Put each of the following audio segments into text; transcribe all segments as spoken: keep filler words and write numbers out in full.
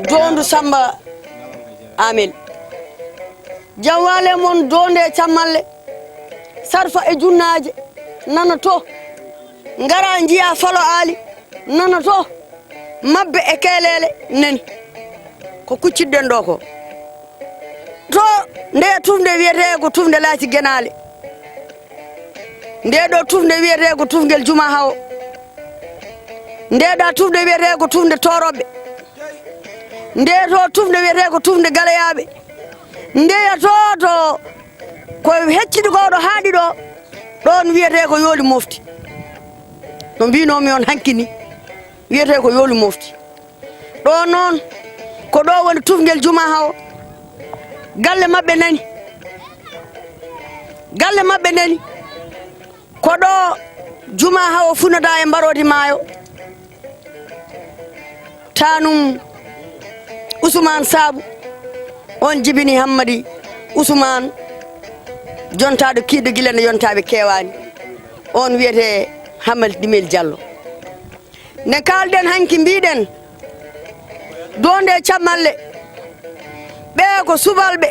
Doondu Samba. Amin. Jam waale mon doonde e cammalle, sarfa e junnaaje, nana to. Ngara njiya falo aali, nana to. Mabbe e keeleele nani. Ko kuccitɗen ɗo ko. To nde tufnde wiyetee ko tufnde Laaci Genaale. Nde ɗo tufnde wiyetee ko tufngel Juma Hawo. Nde ɗa tufnde wiyetee ko tufnde Tooroɓe. Nde to tufnde wiyetee ko tufnde Galoyaaɓe. Ndeya to, to ko hecciɗi ko ɗo haaɗi ɗo, ɗon wiyetee ko Yooli Mofti. No mbinoomi on hanki ni, wiyetee ko Yooli Mofti. Ɗo noon, ko ɗo woni tufngel Juma Hawo. Galle maɓɓe nani. Galle maɓɓe nani. Ko ɗo Juma Hawo funata e mbaroodi maayo. Tanum Usmaan Saabu, on jibini Hammadi Usmaan, jontaaɗo kiiɗɗo gila nde yontaaɓe keewaani. On wiyetee Hammadi Dimel Jallo. Nde kaalɗen hanki mbiɗen, doonde e cammalle, ɓee ko subalɓe,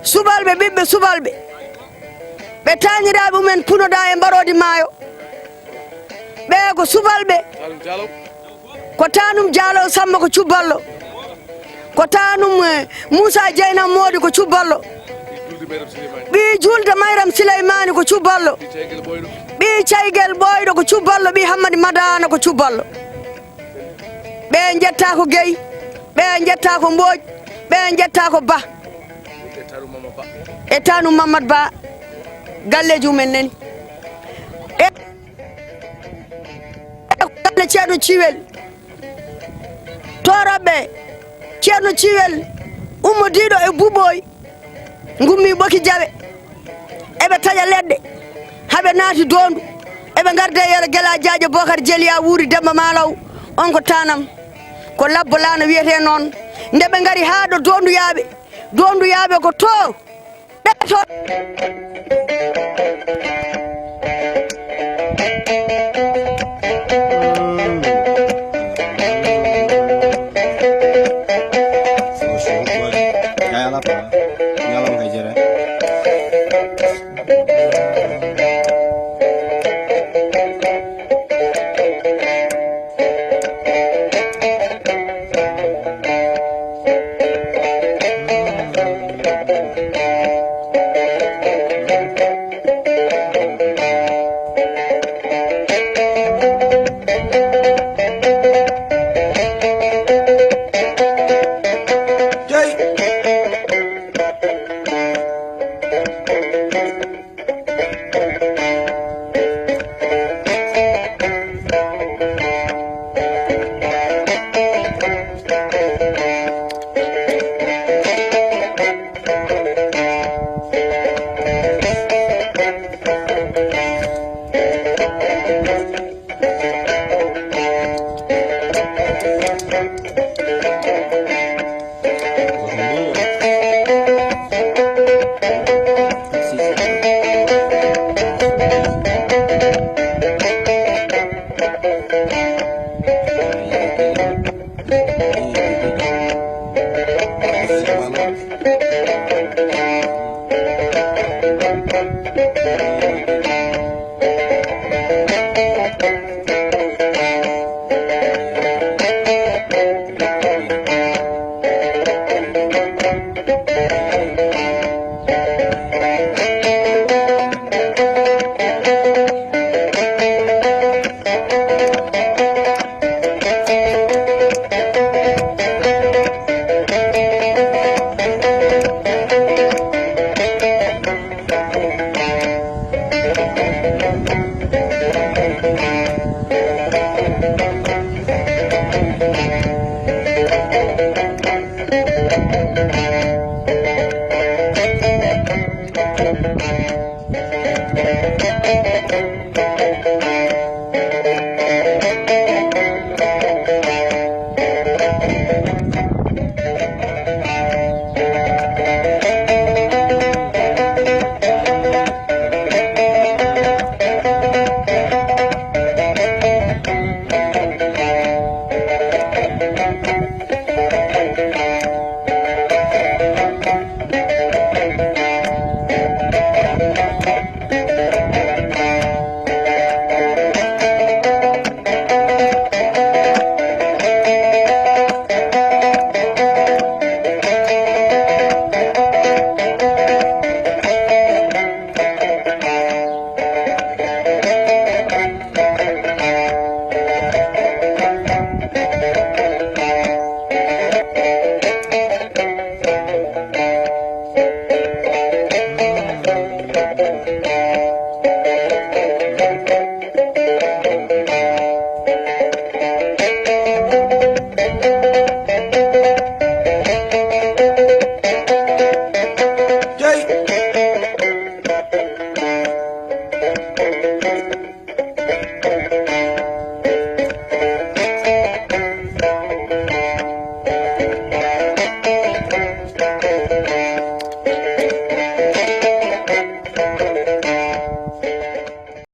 subalɓe, ɓiɓɓe subalɓe, ɓe taaniraaɓe mumen punoda e mbaroodi maayo. Ɓee ko subalɓe, ko Tanum Jaalo Samba ko cubballo, ko Tanum, eh, Muusa Jeynam Moodi ko cubballo, ɓii julde Mayram Sileymaani ko cubballo, ɓii Caygel Ɓooyɗo ko cubballo, ɓii Hammadi Madaana ko cubballo. Ɓe njettaako Gey, ɓe njettaako Mbooj, ɓe njettaako Ba. E Tanum Mamad Ba, galleeji mumen nani. E galle Ceerno Ciwel, Tooroɓe Ceerno Ciwel, ummodiiɗo e Buɓooy, ngummi Ɓoki Jawe, eɓe taƴa leɗɗe, haɓe naati Doondu, eɓe ngarda e Yero Gela Jaaƴe Bokar Jeliya Wuuri Demba Maalaw, on ko Tanam, ko Labbo Laana wiyetee noon. Nde ɓe ngari haa ɗo Doonduyaaɓe, Doonduyaaɓe ko to, ɗe to.